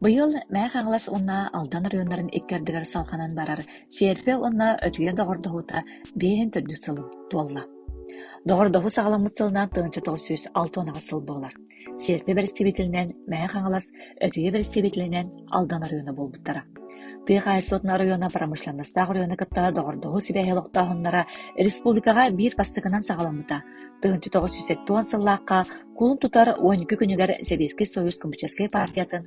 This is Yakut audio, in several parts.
Быйыл Мэҥэ Хаҥалас уонна Алдан оройуоннарын икки ардыгар салҕанан барар Сиэрпэ уонна Өтүйэ доҕордоһуута биэһин төрдүс сылын туолла. Доҕордоһуу саҕаламмыт сылынан 1968 сыл буолар. Сиэрпэ бэрэстэбиитэлинэн Мэҥэ Хаҥалас, Өтүйэ бэрэстэбиитэлинэн Алдан оройуона буолбуттара. Тыа хаһаайыстыбатын оройуона промышленностаах оройуону кытта доҕордоһуу сибээһи олохтооһуннара республикаҕа биир бастакынан саҕаламмыта. 1970 сыллаахха Кулун тутар 12 күнүгэр Сэбиэскэй Союз Коммунистическай партиятын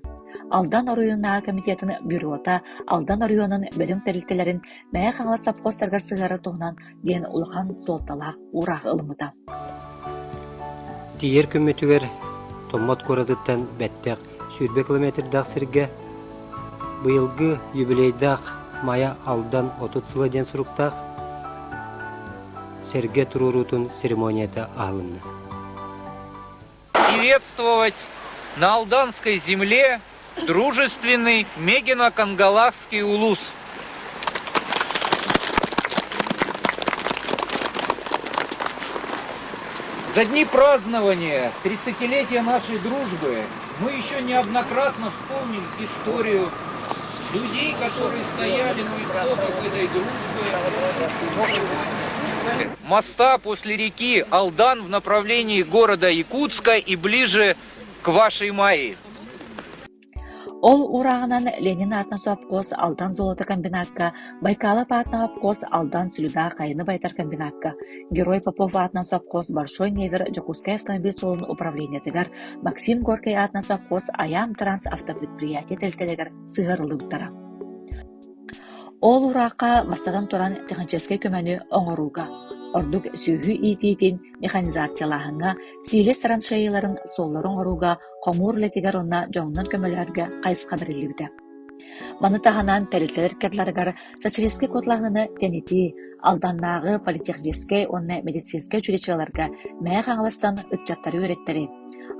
Алдан оройуоннааҕы комитетын бюрота Алдан оройуонун бөдөҥ тэрилтэлэрин Мэҥэ Хаҥалас совхозтарыгар сыһыарар туһунан диэн улахан суолталаах уураах ылыммыта. Тиийэр күммүтүгэр Томмот куоратыттан бэттэх 20 километрдаах сиргэ быйылгы юбилейдаах Майа Алдан 30 сыла диэн суруктаах сэргэ туруоруутун церемонията аһылынна. Приветствовать на Алданской земле дружественный Мегино-Кангаласский улус. За дни празднования 30-летия нашей дружбы мы еще неоднократно вспомним историю людей, которые стояли на истоках этой дружбы. Моста после реки Алдан в направлении города Якутска и ближе к вашей Майи. Ол уурааҕынан Ленин аатынан сопхуос Алдан золото комбинакка, Байкалов аатынан сопхуос Алдан Сүлүдээх хайыны байытар комбинакка, Герой Попов аатынан сопхуос Большой Невер Дьокуускай автомобиль суолун управлениетыгар, Максим Горькай аатынан сопхуос Айаам Транс автопредприятие тэрилтэлэригэр сыһыарыллыбыттара. Ол уураахха бастатан туран техническэй көмөнү оҥорууга, ордук сүөһү иитиитин механизациялааһыҥҥа, сиилэс траншеяларын суоллары оҥорууга хомуур үлэтигэр уонна дьоҥҥо көмөлөһөргө хайысха бэриллибитэ. Маны таһынан тэрилтэлэр кытталарыгар социалистическай куоталаһыыны тэнитии, Алданнааҕы политехническэй уонна медицинскэй училищеларга Мэҥэ Хаҥаластан ыччаттары үөрэттэрии,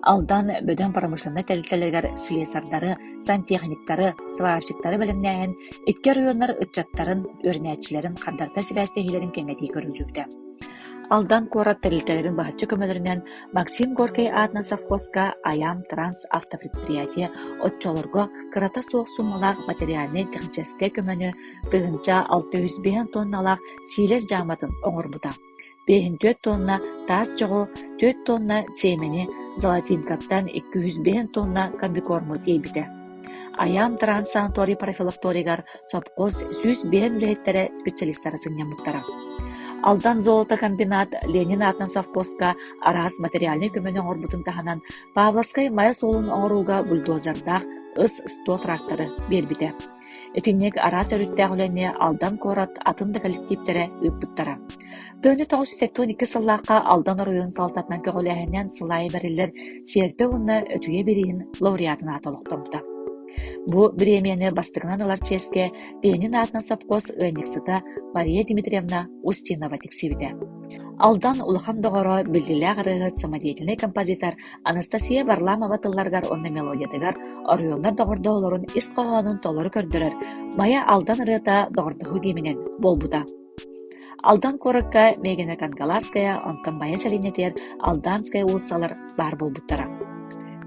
Алдан бөдөҥ промышленнай тэрилтэлэригэр слесарьдары, сантехниктары, сварщиктары бэлэмнээһин икки оройуоннар ыччаттарын, үөрэнээччилэрин хардарыта сибээстэһиилэрин кэҥэтии көрүллүбүтэ. Алдан куорат тэрилтэлэрин быһаччы көмөлөрүнэн Максим Горькай аатынан совхозка Айаам Транс автопредприятие оччолорго кырата суох суумалаах материальнай-техническэй көмөнү 1605 тонналаах сиилэс дьааматын оҥорбута. 54 тонна таас чоҕу, 4 тонна сиэмэни, золотинкаттан 205 тонна комбикорму тиэйбитэ. Айаам Транс санаторий профилакторийыгар сопхуос 105 үлэһиттэрэ специалистара сынньаммыттара. Алдан золотокомбинат Ленин аатынан совхозка араас материальнай көмөнү оҥорбутун таһынан Павловскай мае суолун оҥорууга бульдозердаах ыс-100 тракторы биэрбитэ. Итинник араас өрүттээх үлэни Алдан куорат атын да коллективтэрэ ыыппыттара. 1972 сыллаахха Алдан оройуонун салалтатынан көҕүлээһининэн сыл аайы бэриллэр Сиэрпэ уонна Өтүйэ бирииһин лауреатын аата олохтоммута. Бу бириэмийэни бастакынан ылар чиэскэ Ленин аатынан сопхуос ыанньыксыта Мария Дмитриевна Устинова тиксибитэ. Алдан улахан доҕоро, биллиилээх ырыаһыт, самодеятельнай композитор Анастасия Варламова тылларыгар уонна мелодиятыгар оройуоннар доҕордоһоллорун ис хоһоонун толору көрдөрөр «Майа Алдан ырыата доҕордоһуу диэминэн» буолбута. Алдан куоракка Мегино-Кангаласская, онтон Майа сэлиэнньэтигэр Алданская уулуссалар баар буолбуттара.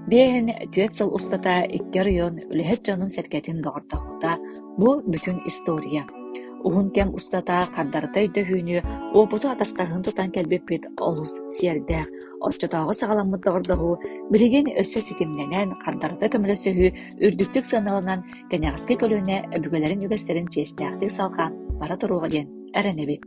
Биэһин түөрт сыл устата икки оройуон үлэһит дьонун-сэргэтин доҕордоһуута бу бүтүн история. Уһун кэм устата хардарыта өйдөһүүнү, уопуту атастаһыыны тутан кэлбиппит олус сиэрдээх. Оччотооҕу саҕаламмыт доҕордоһуу билигин өссө ситимнэнэн, хардарыта көмөлөсүһүү үрдүктүк сыаналанан, кэнэҕэски көлүөнэ өбүгэлэрин үгэстэрин чиэстээхтик салҕаан бара туруоҕа диэн эрэнэбит.